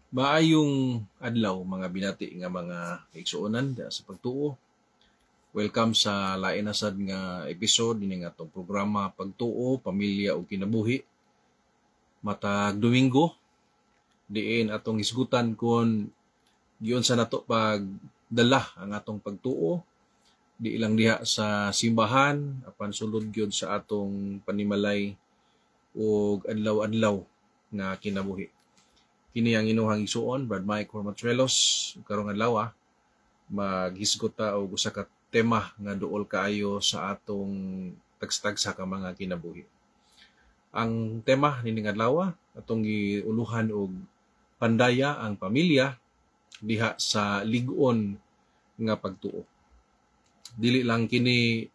Maayong adlaw, mga binati nga mga kaigsuonan sa pagtuo. Welcome sa lain na sad nga episode ini nga atong programa Pagtuo, Pamilya ug Kinabuhi. Matag Domingo diin atong hisgutan kon giunsa nato pagdala ang atong pagtuo di lang diha sa simbahan apan sulod gyud sa atong panimalay ug adlaw-adlaw nga kinabuhi. Kini ang inyong igsuon, Brad Mike Hormatrelos. Karong adlaw, maghisgot ta og usa ka tema nga duol kaayo sa atong tagsa-tagsa ka mga kinabuhi. Ang tema nining adlaw atong giuluhan og pandaya ang pamilya diha sa lig-on nga pagtuo. Dili lang kini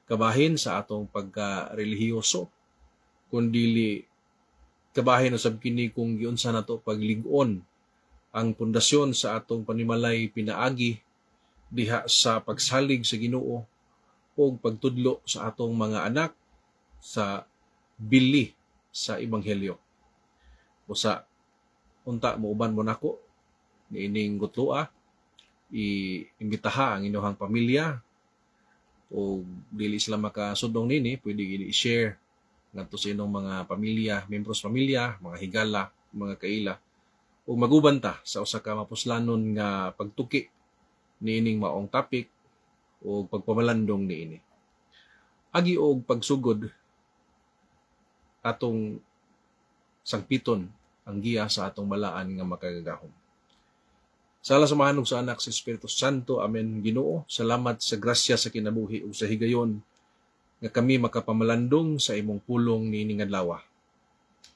kabahin sa atong pagka-relihiyoso, kundili kabahin usab kini kung giunsa nato paglig-on ang pundasyon sa atong panimalay pinaagi diha sa pagsalig sa Ginoo ug pagtudlo sa atong mga anak sa bili sa ebanghelyo. Usa unta muuban mo nako niining gutloa, iimbitaha ang inyong pamilya o dili sila makasudong nini, pwede i-share ngadto sa inyong mga pamilya, membros pamilya, mga higala, mga kaila, ug maguban ta sa usa ka mapuslanon nga pagtuki niining maong topic ug pagpamalandong niini. Agi og pagsugod, atong sangpiton ang giya sa atong balaan nga makagagahom. Sa ngalan sa Amahan ug sa Anak, sa Espiritu Santo. Amen. Ginoo, salamat sa grasya sa kinabuhi ug sa higayon nga kami makapamalandong sa imong pulong niining adlaw.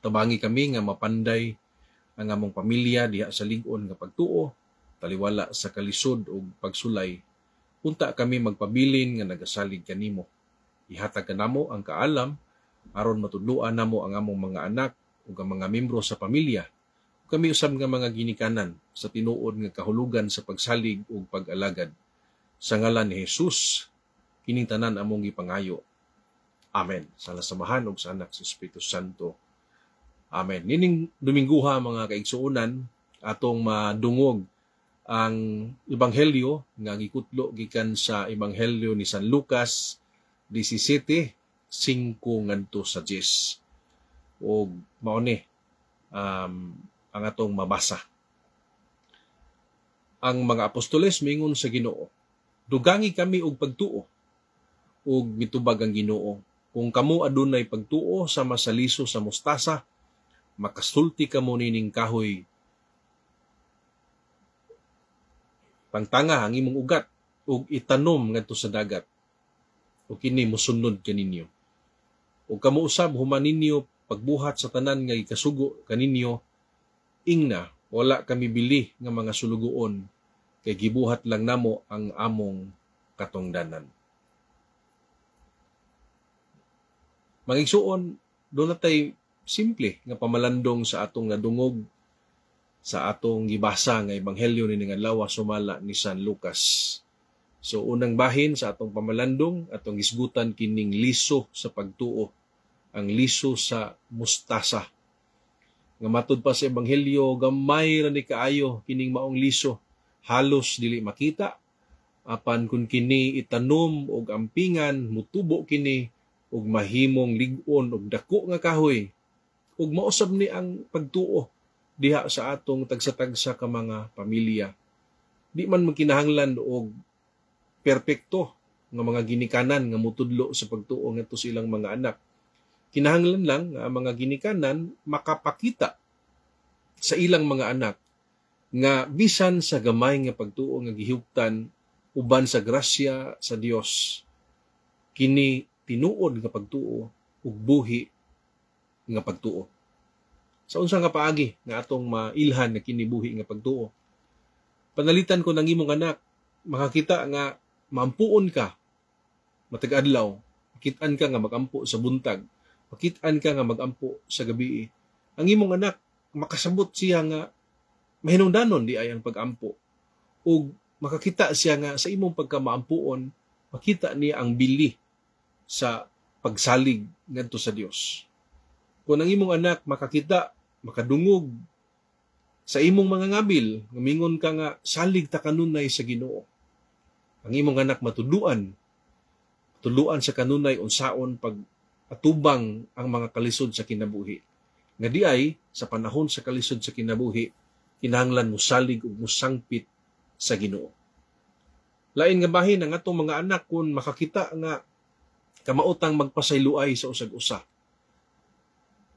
Tabangi kami nga mapanday ang among pamilya diha sa lig-on nga pagtuo, taliwala sa kalisod ug pagsulay. Unta kami magpabilin nga nagasalig kanimo. Ihatag kanamo ang kaalam aron matudloan namo ang among mga anak ug ang mga membro sa pamilya. Kami usab nga mga ginikanan sa tinuod nga kahulugan sa pagsalig ug pag-alagad. Sa ngalan ni Jesus, kining tanan among gipangayo. Amen. Sa ngalan sa Amahan ug sa Anak, sa Espiritu Santo. Amen. Nining Domingguha, mga kaigsuonan, atong madungog ang ebanghelyo nga gikutlo gikan sa Ebanghelyo ni San Lucas 17:5 ngadto sa 10. Ug mao ni ang atong mabasa. Ang mga apostoles mingon sa Ginoo, "Dugangi kami og pagtuo." Ug mitubag ang Ginoo, "Kung kamo adunay pagtuo sama sa liso sa mustasa, makasulti kamo nining kahoy, 'Pangtanga ang imong ugat ug itanom ngadto sa dagat,' ug kini mosunod kaninyo. Ug kamo usab, human ninyo pagbuhat sa tanan nga gikasugo kaninyo, ingna, 'Wala kami bili nga mga sulugoon, kay gibuhat lang namo ang among katungdanan.'" Mga igsuon, doon natay simple nga pamalandong sa atong nadungog sa atong gibasa nga ebanghelyo ni adlaw sumala ni San Lucas. So unang bahin sa atong pamalandong, atong hisgutan kining liso sa pagtuo, ang liso sa mustasa. Nga matud pa sa ebanghelyo, gamay ra ni kaayo kining maong liso, halos dili makita, apan kun kini itanom og ampingan, mutubo kini ug mahimong lig-on og dako nga kahoy. Ug mausab ni ang pagtuo diha sa atong tagsa-tagsa ka mga pamilya. Di man magkinahanglan og perpekto nga mga ginikanan nga mutudlo sa pagtuo ngadto sa ilang mga anak. Kinahanglan lang nga ang mga ginikanan makapakita sa ilang mga anak nga bisan sa gamay nga pagtuo nga gihuptan uban sa grasya sa Dios, kini tinuod nga pagtuo ug buhi nga pagtuo. Sa unsa nga paagi nga atong mailhan nga kini buhi nga pagtuo? Panalitan ko ng imong anak, makakita nga maampuon ka matag adlaw, makit-an ka nga magampo sa buntag, makit-an ka nga magampo sa gabi. Ang imong anak makasabot siya nga mahinungdanon di ay ang pagampo, ug makakita siya nga sa imong pagkamaampuon makita niya ang bili sa pagsalig ngadto sa Dios. Kung ang imong anak makakita, makadungog Sa imong mga ngabil, mingon ka nga salig ta kanunay sa Ginoo. Ang imong anak matuduan, tuluan sa kanunay unsaon pag atubang ang mga kalisod sa kinabuhi. Nga di ay sa panahon sa kalisod sa kinabuhi, kinahanglan mosalig ug mosangpit sa Ginoo. Lain nga bahin, ang atong mga anak kung makakita nga kamaotang magpasayloay sa usag-usa.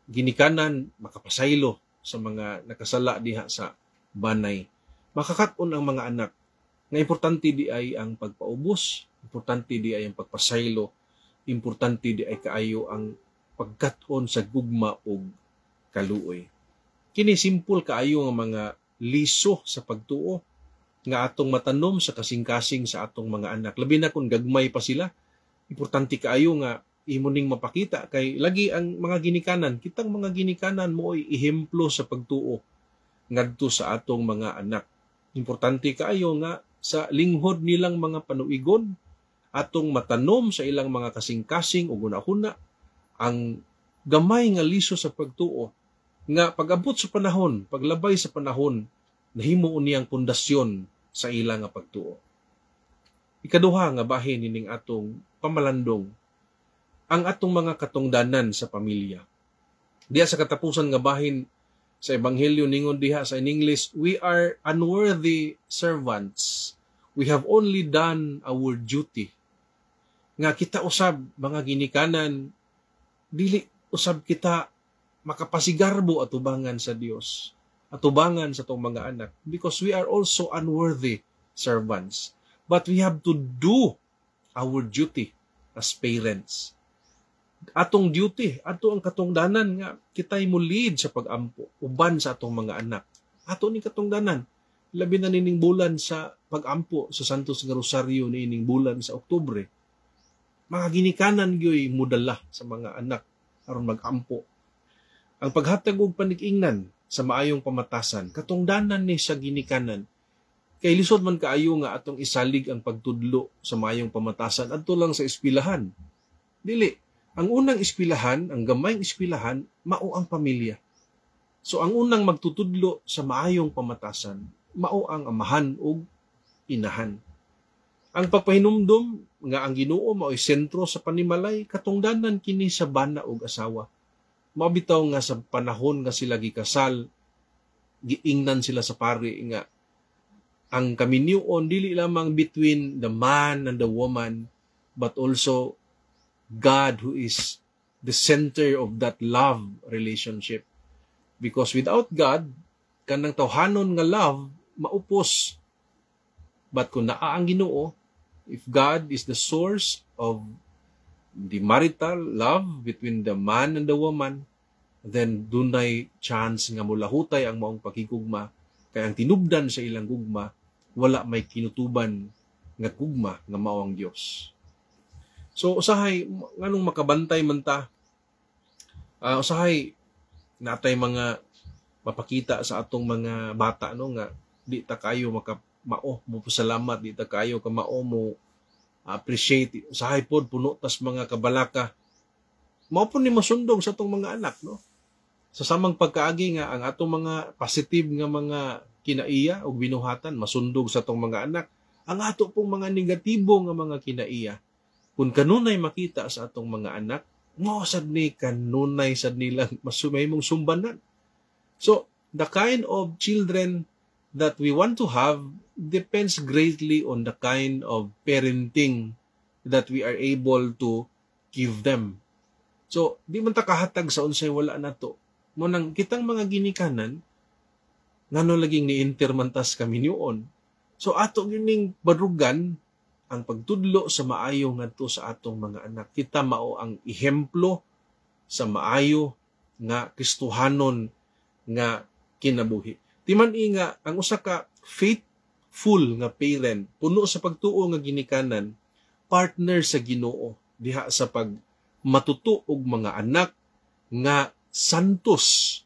Ginikanan makapasaylo sa mga nakasala diha sa banay. Makakat-on ang mga anak nga importante di ay ang pagpaubos, importante di ay ang pagpasaylo, importante di ay kaayo ang pagkat-on sa gugma ug kaluoy. Kini simple kaayo nga mga liso sa pagtuo nga atong matanom sa kasing-kasing sa atong mga anak. Labi na kung gagmay pa sila, importante kaayo nga imo ning mapakita kay lagi ang mga ginikanan, kitang mga ginikanan mo ay ehemplo sa pagtuo ngadto sa atong mga anak. Importante kaayo nga sa linghod nilang mga panuigon, atong matanom sa ilang mga kasing-kasing ug hunahuna ang gamay nga liso sa pagtuo nga pag-abot sa panahon, paglabay sa panahon, nahimo niyang pundasyon sa ilang nga pagtuo. Ikaduha nga bahin nining atong pamalandong, ang atong mga katungdanan sa pamilya. Diha sa katapusan nga bahin sa Ebanghelyo, ningon diha sa in English, "We are unworthy servants. We have only done our duty." Nga kita usab mga ginikanan, dili usab kita makapasigarbo atubangan sa Dios, atubangan sa atong mga anak, because we are also unworthy servants. But we have to do our duty as parents. Atong duty, ato ang katungdanan nga kita'y mo lead sa pag-ampo uban sa atong mga anak. Ato ni katungdanan, labi na nining bulan sa pag-ampo sa Santos nga Rosaryo niining bulan sa Oktubre. Mga ginikanan gyoy mudala sa mga anak aron mag-ampo. Ang paghatag og panig-ingnan sa maayong pamatasan, katungdanan ni sa ginikanan. Kay lisod man kaayo nga atong isalig ang pagtudlo sa maayong pamatasan adto lang sa eskwelahan. Dili, ang unang eskwelahan, ang gamayng eskwelahan, mao ang pamilya. So ang unang magtutudlo sa maayong pamatasan, mao ang amahan ug inahan. Ang pagpahinumdom nga ang Ginoo mao'y sentro sa panimalay, katungdanan kini sa bana ug asawa. Mao bitaw nga sa panahon nga sila gikasal, giingnan sila sa pari nga ang kaminyoon dili lamang between the man and the woman but also God, who is the center of that love relationship. Because without God, kanang tawhanon nga love maupos. But kung naa ang Ginoo, if God is the source of the marital love between the man and the woman, then dunay chance nga mulahutay ang maong pakigugma kay ang tinubdan sa ilang gugma wala may kinutuban nga gugma nga mao ang Dios. So usahay nganong makabantay man ta, usahay natay mga mapakita sa atong mga bata, no, nga di ta kayo maka mao mo pasalamat, di ta kayo ka mao mo appreciate. Usahay pod puno tas mga kabalaka, mao po ni masundog sa atong mga anak, no, sa samang pagkaagi nga ang atong mga positive nga mga kinaiya o binuhatan masundog sa atong mga anak, ang ato pong mga negatibo nga mga kinaiya kung kanunay makita sa atong mga anak, mao sad ni kanunay sad nilang masumay mong sumbanan. So the kind of children that we want to have depends greatly on the kind of parenting that we are able to give them. So, di man ta kahatag sa unsay wala nato. Mao nang kitang mga ginikanan, ngano laging ni-enter man tas kaminyoon. So ato gining barugan ang pagtudlo sa maayo ngadto sa atong mga anak. Kita mao ang ehemplo sa maayo nga Kristohanon nga kinabuhi. Timan-i nga ang usa ka faithful nga parent, puno sa pagtuo nga ginikanan, partner sa Ginoo diha sa pag matuto og mga anak nga santos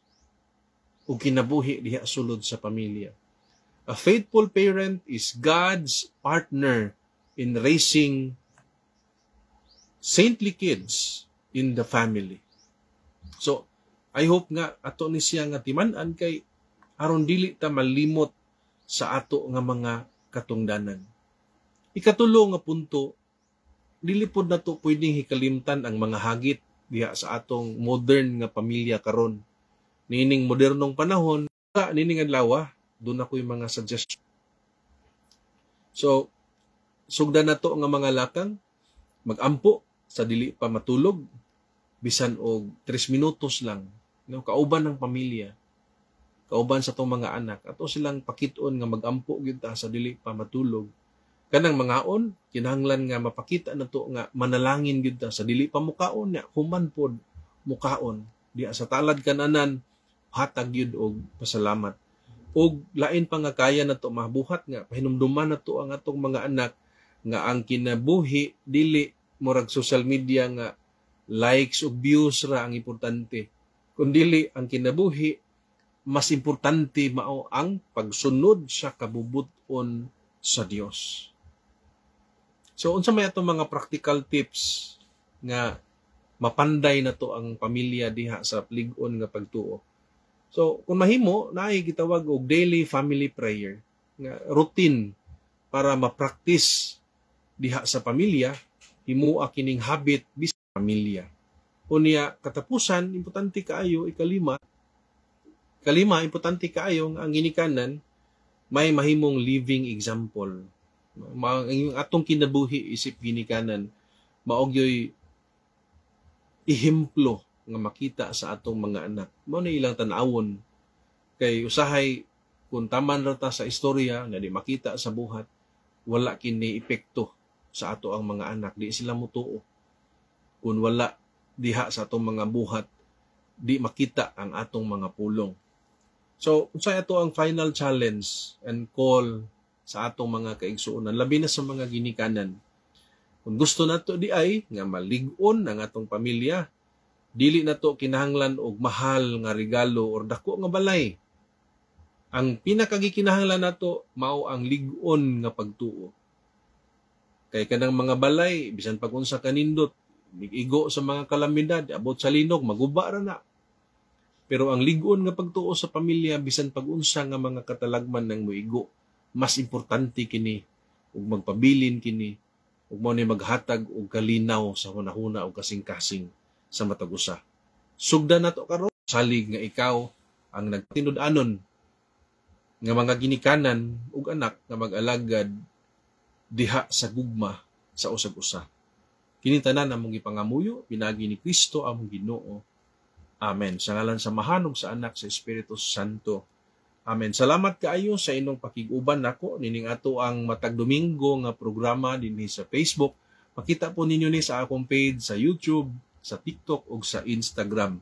ug kinabuhi diha sulod sa pamilya. A faithful parent is God's partner in raising saintly kids in the family. So, I hope nga ato ni siya nga timan-an kay ang Aron dili ta malimot sa ato nga mga katungdanan. Ikatulo nga punto, dili pod nato pwedeng hikalimtan ang mga hagit diha sa atong modern nga pamilya karon. Niining modernong panahon, niining adlaw, duna ko'y mga suggestion. So, sugdan nato nga mga lakang, magampo sa dili pa matulog, bisan og 3 minutos lang, no, kauban ng pamilya, kauban sa atong mga anak, ato silang pakiton nga magampo gyud ta sa dili pa matulog. Kanang mangaon, kinahanglan nga mapakita nato nga manalangin gyud ta sa dili pa mukaon nya human pod mukaon. Diha sa talad kananan, hatag gyud og pasalamat. Og lain pa nga kaya nato mabuhat nga pahinumduman nato ang atong mga anak nga ang kinabuhi dili murag social media nga likes ug views ra ang importante, kundili ang kinabuhi mas importante mao ang pagsunod sa kabubut-on sa Dios. So unsa may atong mga practical tips nga mapanday nato ang pamilya diha sa lig-on nga pagtuo? So kung mahimo, naay gitawag og daily family prayer nga routine para ma-practice diha sa pamilya, himoa kining habit bisan pamilya. Unya katapusan, importante kaayo, ikalima, kalima, importante kaayo nga ang ginikanan may mahimong living example. Ang atong kinabuhi isip ginikanan mao gyoy ehemplo nga makita sa atong mga anak. Mao na ilang tan-awon, kay usahay kung taman ra ta sa istorya nga di makita sa buhat, wala kini epekto sa ato ang mga anak, di sila mutuo. Kung wala diha sa atong mga buhat, di makita ang atong mga pulong. So, unsay ato ang final challenge and call sa atong mga kaigsuonan, labi na sa mga ginikanan? Kung gusto nato di ay nga malig-on ang atong pamilya, dili nato kinahanglan og mahal nga regalo or dako nga balay. Ang pinakagikinahanglan nato mao ang lig-on nga pagtuo. Kay kanang mga balay, bisan pag unsa kanindot, igo sa mga kalamidad, abot sa linog, maguba ra na. Pero ang lig-on nga pagtuo sa pamilya, bisan pag-unsa nga mga katalagman ng moigo, mas importante kini ug magpabilin kini ug mao ni maghatag og kalinaw sa hunahuna ug kasing-kasing sa matag usa. Sugdan nato karon, salig nga ikaw ang nagtinud-anon nga mga ginikanan ug anak nga mag-alagad diha sa gugma sa usag-usa. Kini tanan among gipangamuyo pinaagi ni Kristo among Ginoo. Amen. Sa ngalan sa Amahan ug sa Anak, sa Espiritu Santo. Amen. Salamat kaayo sa inyong pakig-uban nako nining ato ang matag Domingo nga programa dinhi sa Facebook. Makita po ninyo ni sa akong page sa YouTube, sa TikTok ug sa Instagram.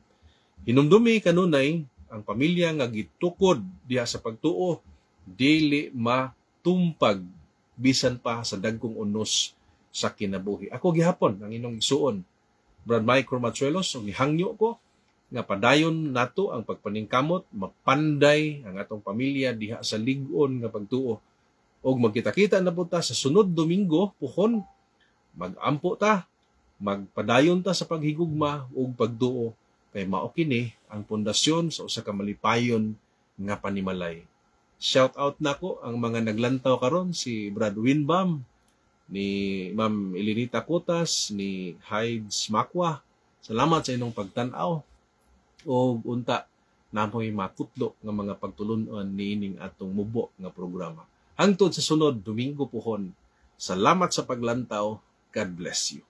Hinumdumi kanunay, ang pamilya nga gitukod diha sa pagtuo dili matumpag bisan pa sa dagkong unos sa kinabuhi. Ako gihapon ang inyong igsuon, Brad Mike Cormachuelos, ug gihangyo ko nga padayon nato ang pagpaningkamot mapanday ang atong pamilya diha sa lig-on nga pagtuo. Og magkita-kita na po ta sa sunod Domingo puhon, magampo ta, magpadayon ta sa paghigugma ug pagduo, kay mao kini ang pundasyon sa usa ka malipayon nga panimalay. Shout out nako ang mga naglantaw karon, si Brad Winbam, ni Ma'am Elenita Cotas, ni Hides Makwa. Salamat sa inyong pagtan-aw og unta namoy makutlo nga mga pagtulun-an niining atong mubo nga programa. Hangtod sa sunod Domingo puhon. Salamat sa paglantaw. God bless you.